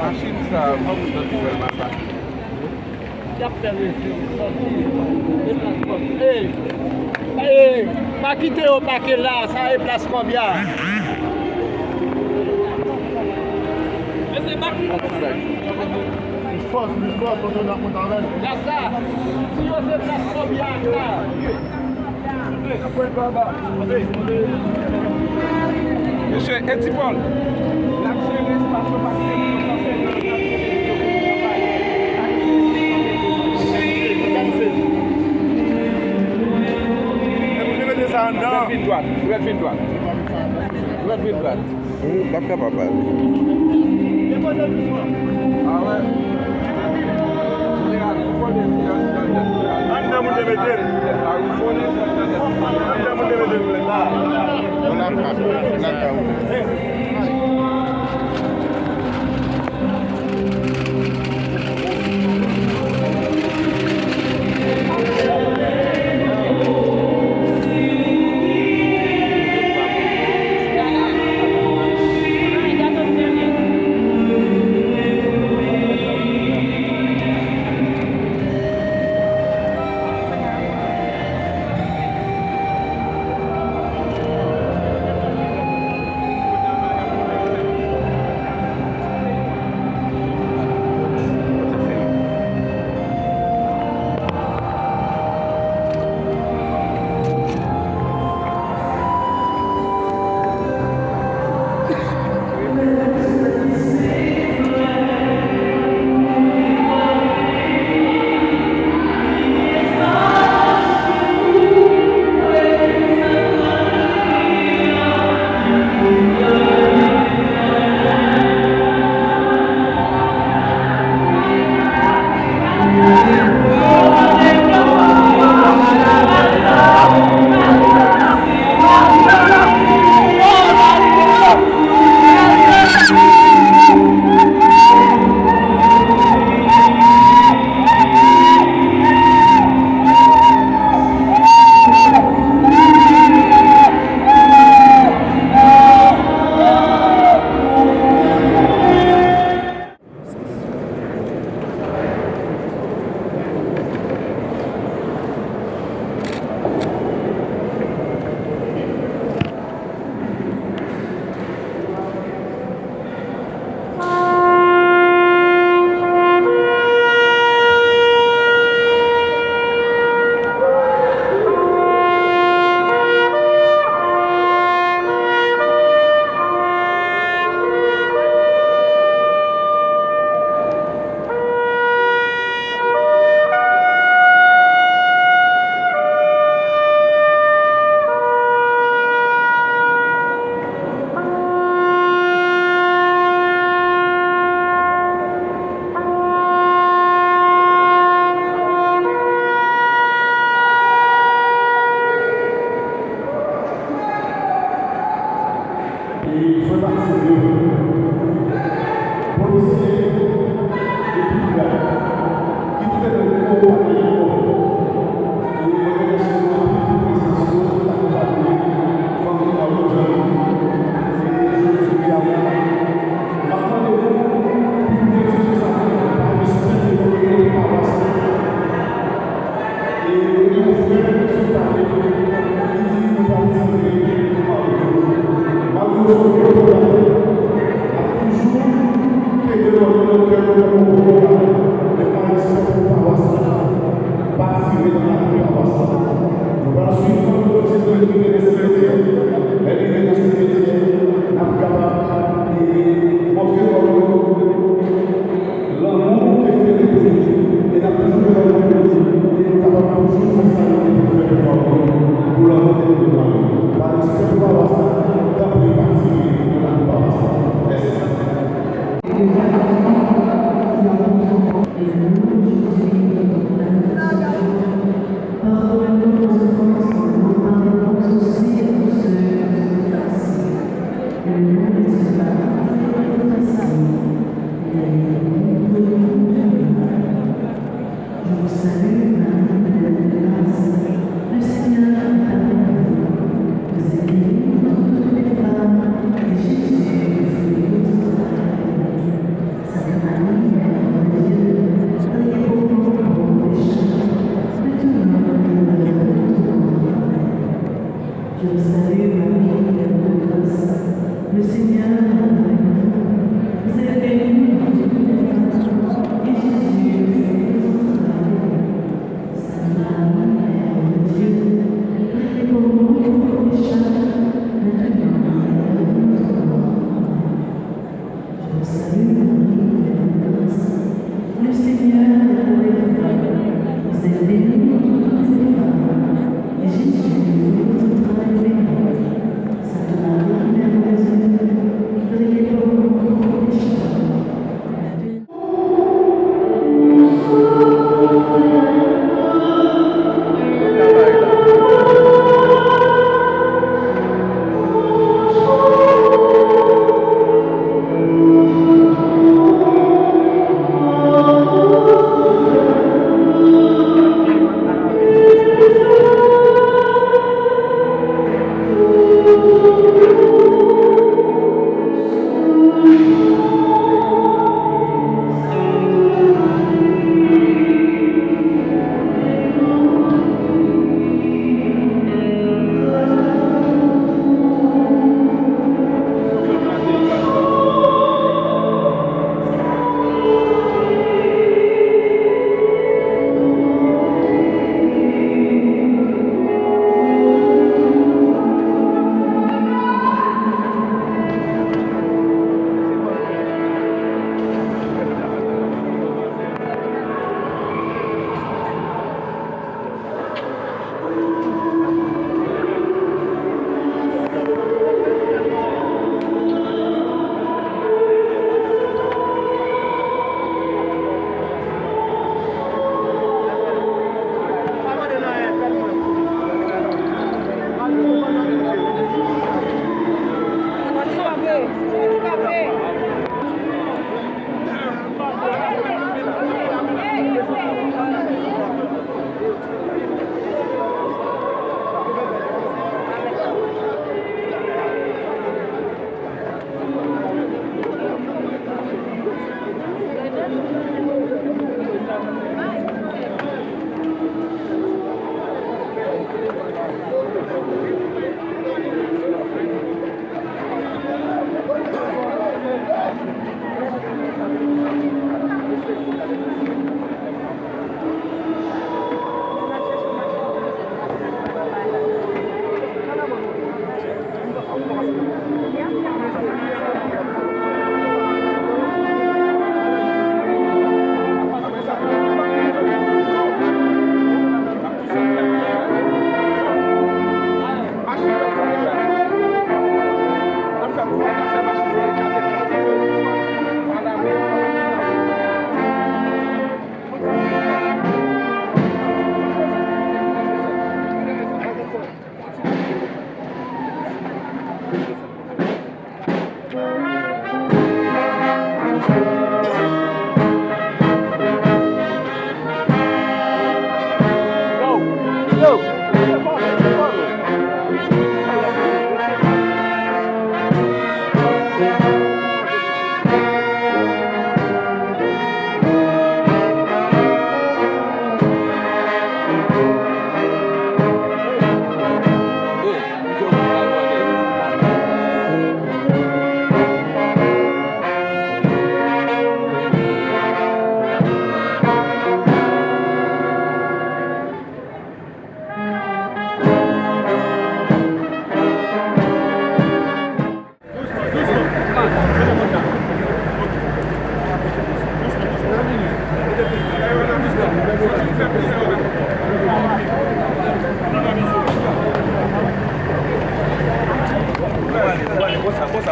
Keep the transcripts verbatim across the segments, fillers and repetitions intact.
Machin sa, Y ap fè reve w, sòti, e plas kòb. Ey, ey, pa kite yo pake la, sa e plas kòb ya. Mesye, pa Plis fòs, plis fòs, kote w nan kont avè l. Gras la, si yo se plas kòb ya la. Mesye, e Ti Pòl. Dwèt vin dwat, dwèt vin dwat. Dwèt vin dwat. Hmm, m p ap kapab pale. Anndan moun te mete l. Anndan moun te mete l la. Bon, n ap, n ap ka woule.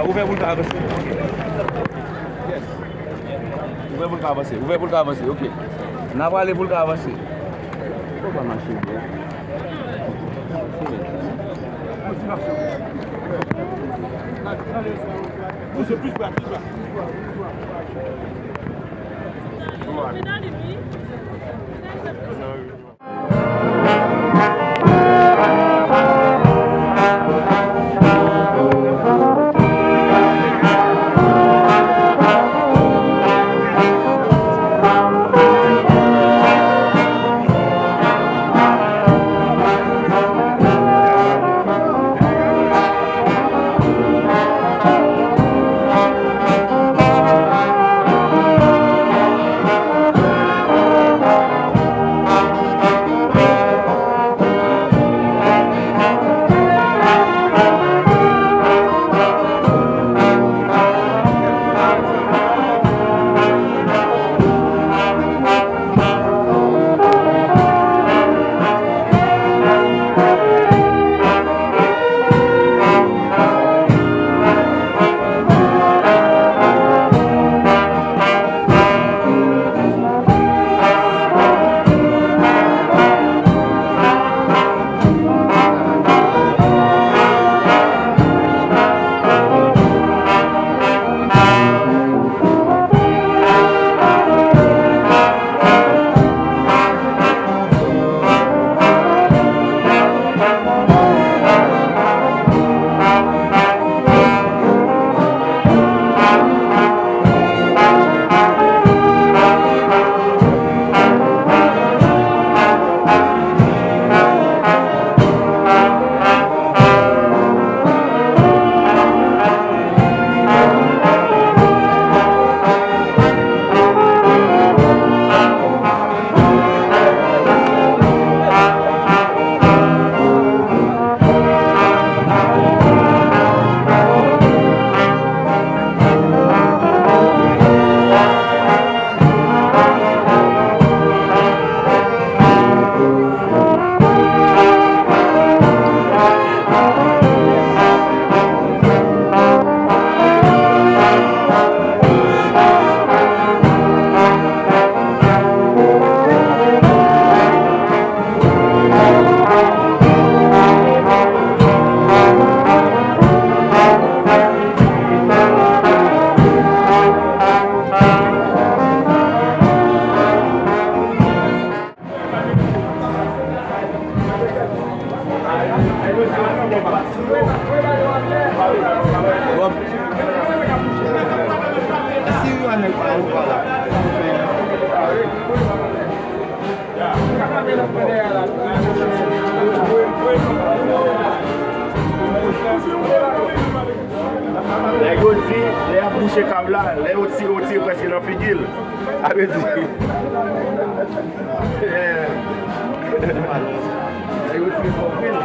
Ouvè pou l ka avanse. Yes. Ouvè pou l ka avanse. Ouvè pou l ka avanse. Ok. N a prale pou l ka avanse. Ou pa mache byen. Pouse plis ba, plis ba. Nèg yo di, lè y ap bouche kab la, lè yo tire, yo tire prèske nan figi l. Sa vle di, yeah. Nèg yo tire fò anpil.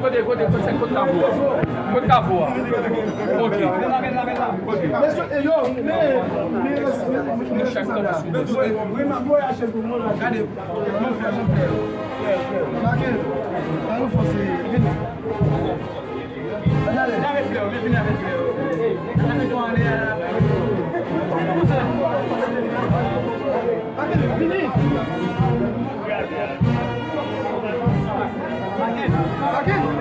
Kote, kote, kote, kote kavo a? Kote kavo a? Ok. Ok. Nou chak kanpe sou nou. Gade. Makenn, pa nou fòse, vini. Vini avè frè w, vini avè frè w. Makenn, vini. Makenn, Makenn.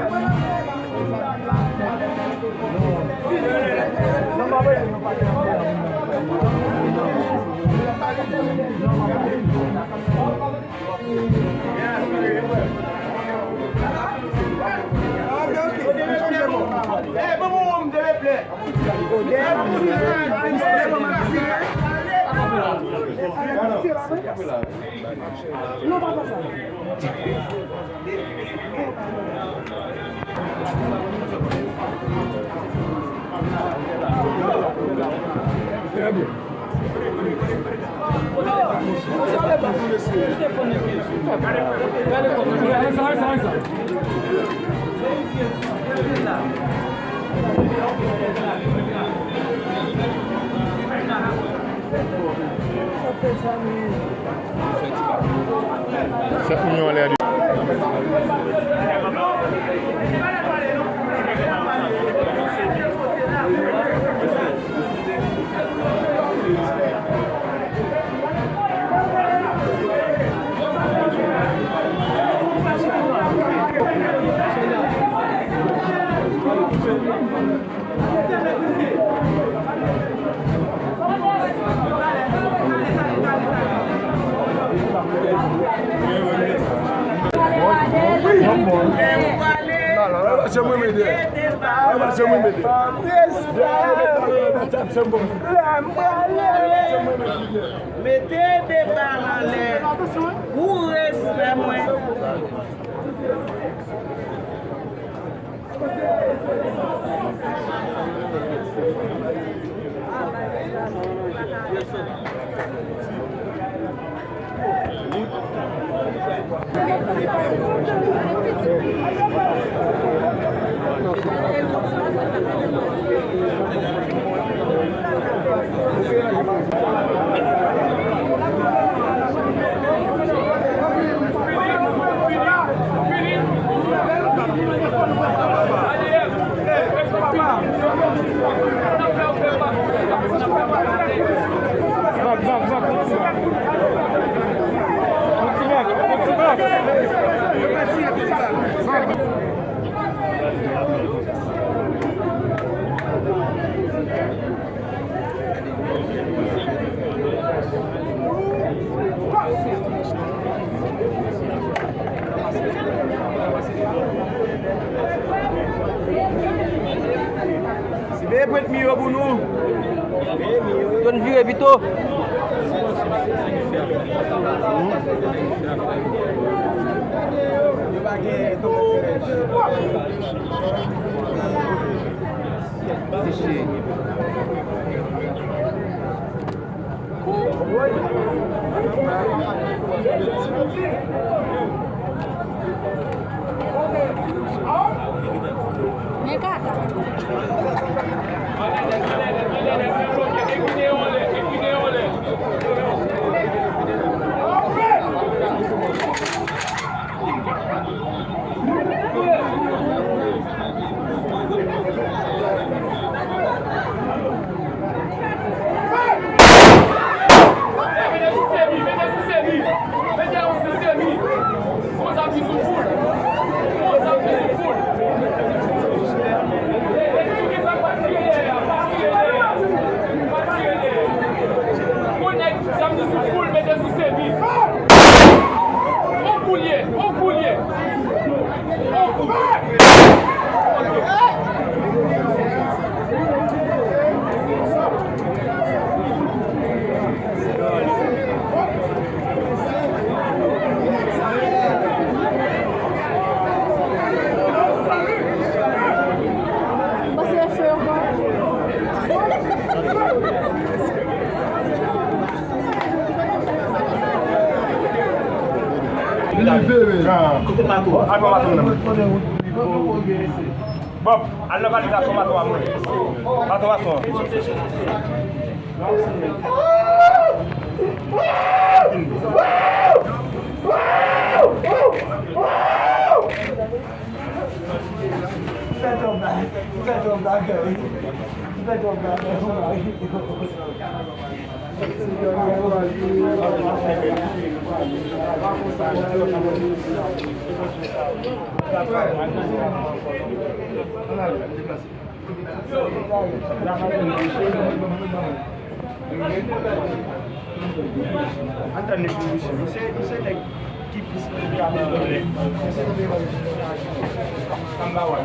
Trè byen. Sèt milyon anlè a. Mete de bal anlè pou respè mwen. Veye pwent mi yo pou nou. Yo n vire pito. Yo pa gen. Men kaka. Zam nan sou foul, mete sou semi. On kou l ye, on kou l ye. On kou. Pase fè ankò. Kote mato? Al pran mato nan men. Bob, al nan valiz la, pran mato a mwen. Mato mason an. Fè twòp bagay. Fè twòp bagay. Fè twòp bagay. Antann li pou misye. Misye, misye nèg ki plis ki ka nan anlè. Misye nèg ki anba wè.